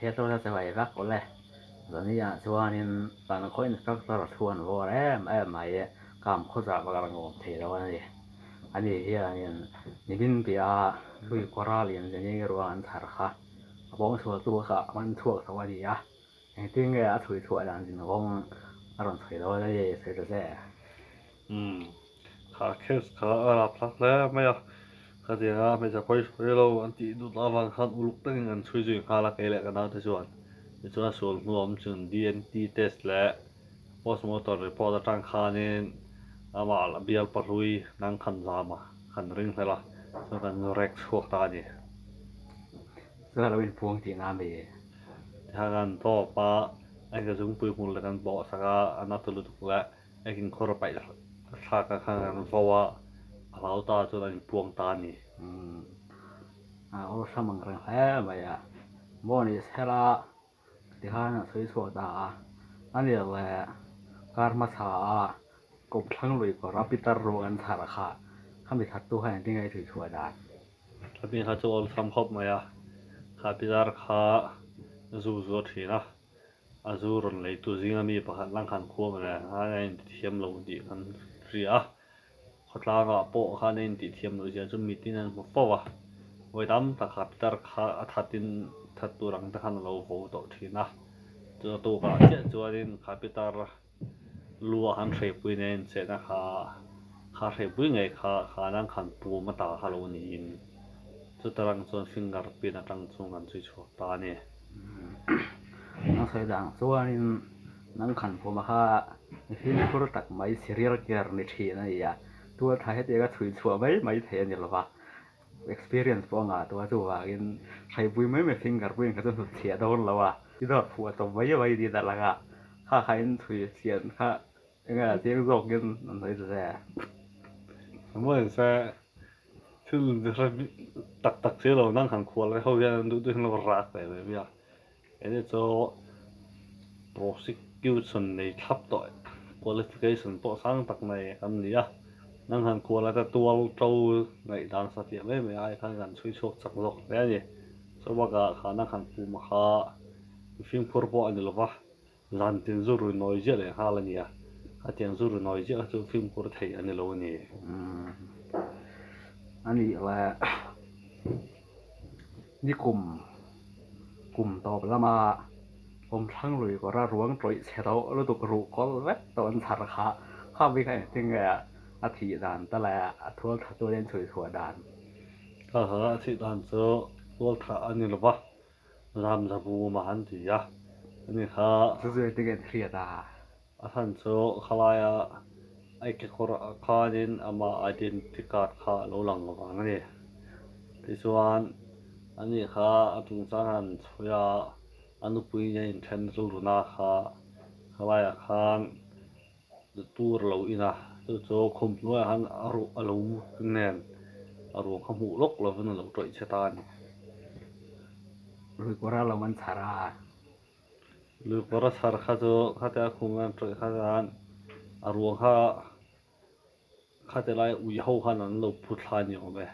He tawta chawei vak awle. Zaniah chuanin kan khaw inspector chhuan vawr em em mai kam khawzah vak a rawn awm thei lo a ni. Ani hianin nimin piah lui kawra lian zani ruang an chhar kha a pawngsualtu kha a man chhuak tho a ni a. Engtin nge a chhui chhuah dan zin kawng a rawn chhui dawn a ni sawi ta che. Umm, kha case kha a rap thlak hle mai a, khatianga hmeichhe khawi sawi lo an tih dut avang khan uluk takin an chhui zui nghal a kei leh ka naute chuan. Tichuan a sual hnu awm chun DNT test leh postmortem report atang khanin amah a bial pahlui nang khan zam a, kan ring hlel a, chuan kan rek chhuak ta a ni. Chuan a lo inpuang tihna a mi? Tikhan kan tawp a, a kezungpui hmul te kan bawh sak a, a na ta lutuk leh Ekin khawr paih thlak ah khan an vo a, a hlau ta chuan an inpuang ta a ni. Umm, a awlsam ang reng hle mai a, maw ni sela tikhan a sawi chhuak ta a, a ni leh kar hmasa a kawmthlang lui kawr a pitar ruang an chhar kha, khami thattu khan engtin nge i sawi chhuah dan? Khami kha chu awlsam khawp mai a, kha pitar kha zu zu a thin a, A zu rawn leitu zinga mi pakhat lang khan khua mawle khan a intithiam lo tih kan hria a, khawtlangah pawh khan a intithiam loh zia chu mitin an hmu fo a, vawi tam tak kha pitar kha a thatin that tur ang te khan a lo vo tawh thin a, chu a tukah chiah chuanin kha pitar lu ah khan hreipui nen chetna kha kha hreipui ngei kha khan ang khan pum ata kha lo niin chuta rang chuan finger print atang chung kan chhui chhuak ta a ni. Nang sawi dan chuanin nang khan puma kha mi fimkhur tak mai serial killer ni thin a ni a, tualtha hetianga chhui chhuah mai mai thei a ni lova, Experience pawh a ngah tawh a, chuvangin hreipui mai mai finger print kha chu hnut chhiah dawn lo a, i dawt phuah tawp mai mai ni ta lang a, kha kha in chhui chhiat kha enge a chiang zawkin an sawi ta che. Samuel se thil hre tak tak si lo nang han khual ho hian an duh duh hian lo rak ve ve mai a, Enge chu prosecution nei thlap tawh qualification pawh sang tak nei kan ni a, nang han kual ata tual to ngaihdan satliah mai mai ai khan kan chhui chhuak chak zawk hle a ni. Chu bakah kha nang han pum kha fimkhur pawh a ni lova, zan tin zu rui nawi ziah leh nghal a ni a, khatiang zu rui nawi ziah kha chu fimkhur thei a ni lo a ni. A nih leh nikum Kum tawp lama Awmthlang lui kawra ruang tawih chhe tawh lutuk ruh kawl vek tawh an chhar kha kha bik a engtin nge a thih dan te leh a thual tha turin an chhui chhuah dan. Kha kha a thih dan chu tual thah a ni lova, zam zabu mah an ti a, ani kha. Chu chu engtin nge an hriat a? A chhan chu khalaia a kekawr ah khanin ama identity card kha a lo lang vang a ni. Tichuan ani kha a chungchang han chhui a, a nupui nen inthen rilruna kha khalaiah khan tur a lo in a, chu chu khum hnuaiah khan a ruh a lo mut nen a ruang kha hmuh lawk lovin a lo tawih chhe ta a ni. Ruikawr a lo man chhar a. Luikawr a chhar kha chu khatia khum a tawih kha khan a ruang kha khati lai ui ho khan an lo phu thla ni awm e.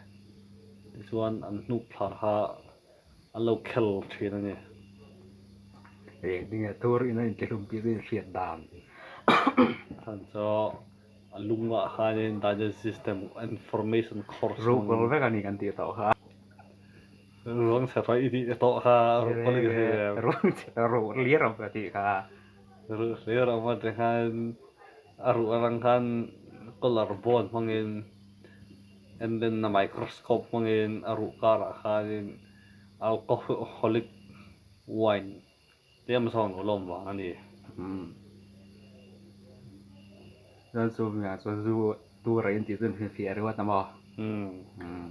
Tichuan an hnuk thla kha an lo khel thin a ni. Eng tinge tur in a intihlum tih chu inhriat dan. Chhan chu a lungah khanin digestive system information course Ruhkawl vek a ni kan tih tawh kha. Ruang chhe rawih i tih tawh kha ruh pawl i ti thei em? Ruang chhe ruh hlir awm ka tih kha. Ruh hlir awm a ti khan a ruh atang khan collar bone hmangin and then a microscope hmangin a ruh karah khanin alcoholic wine tlem zawng lo lawm vang a ni. Umm. Chuan chu miah chuan zu tur a intih chu an hrilhfiah ringawt a maw? Umm. Umm.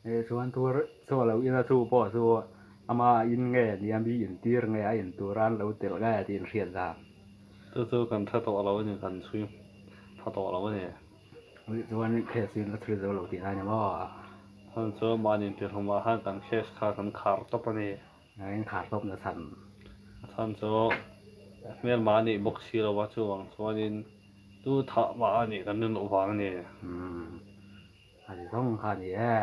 Hei chuan tur chaw lo ina chu pawh chu ama in nge nia mi intir nge a intur a an lo telh nge tih inhriat dan. Chu chu kan hre tawh lo a ni, kan chhui tha tawh lo a ni. Chuan case in la chhui zo lo tih lai ni maw? Chuan chu mahni intirhlumah khan kan case kha kan khar tawp a ni. In khar tawp na chhan. A chhan chu hmelma a nih bawk si lo a, chuvang chuanin tu thah mah a nih kan rin loh vang a ni. Umm. A ti zawng kha a ni e.